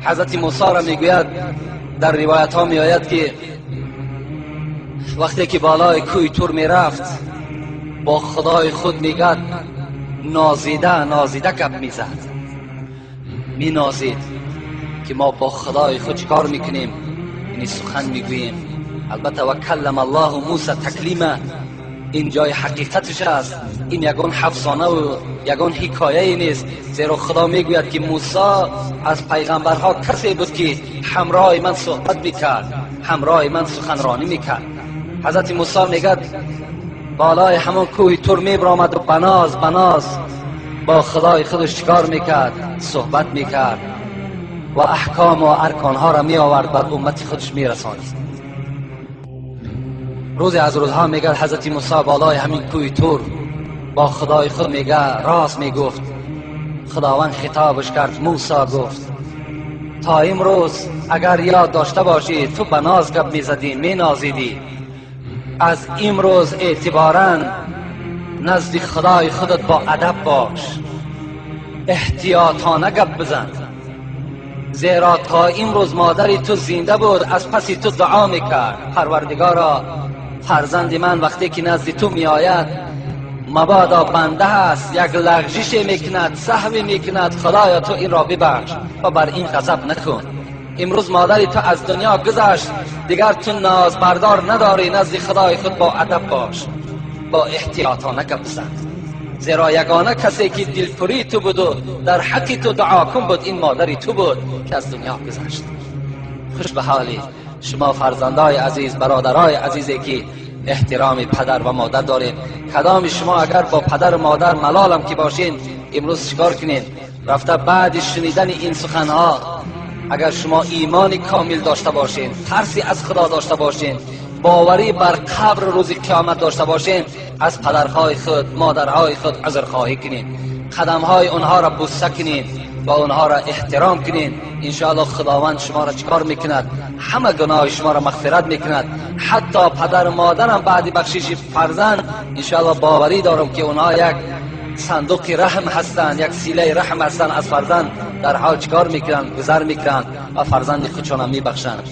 حضرت موسی را میگوید، در روایت ها میآید که وقتی که بالای کوی تور میرفت با خدای خود میگد نازیده نازیده گپ میزد، مینازید که ما با خدای خود چیکار میکنیم، یعنی سخن میگوییم. البته و کلم الله موسی تکلیما، این جای حقیقتش است، این یگان افسانه و یگان حکایه نیست، زیرا خدا میگوید که موسی از پیغمبرها کسی بود که همراه من صحبت میکرد، همراه من سخنرانی میکرد. حضرت موسی میگد بالای همون کوه تور میبرآمد و بناز بناز با خدای خودش چیکار میکرد؟ صحبت میکرد و احکام و ارکانها را میآورد بر امت خودش میرساند. روزی از روزها میگه حضرت موسی بالای همین کوه تور با خدای خود میگه راست میگفت. خداوند خطابش کرد، موسی گفت تا امروز اگر یاد داشته باشی تو به ناز گپ میزدی، مینازیدی، از امروز اعتبارا نزد خدای خودت با ادب باش، احتیاطانه گپ بزن، زیرا تا امروز مادری تو زنده بود از پس تو دعا میکرد، پروردگارا فرزند من وقتی که نزد تو میآید مبادا بنده است، یک لغزش میکند، سهوی میکند، خدایا تو این را ببخش و بر این غضب نکن. امروز مادری تو از دنیا گذشت، دیگر تو ناز بردار نداری، نزد خدای خود با ادب باش، با احتیاطانه گپ بزن، زیرا یگانه کسی که دلپری تو بود و در حق تو دعا کن بود این مادری تو بود که از دنیا گذشت. خوش به حالی شما فرزندای عزیز، برادرای عزیزی که احترام پدر و مادر دارین. کدام شما اگر با پدر و مادر ملالم که باشین امروز چیکار کنین؟ رفته بعد شنیدن این سخنها اگر شما ایمان کامل داشته باشین، ترسی از خدا داشته باشین، باوری بر قبر روز قیامت داشته باشین، از پدرهای خود مادرهای خود عذرخواهی کنین، قدمهای آنها را بوسه کنین و آنها را احترام کنین. انشاءالله خداوند شما را چکار میکند؟ همه گناه شما را مغفرت میکند. حتی پدر و مادرم بعد بخشش فرزند انشاءالله باوری دارم که آنها یک صندوق رحم هستند، یک سیله رحم هستند، از فرزند در حال چکار میکنند؟ گذر میکنند و فرزند خودشان میبخشند.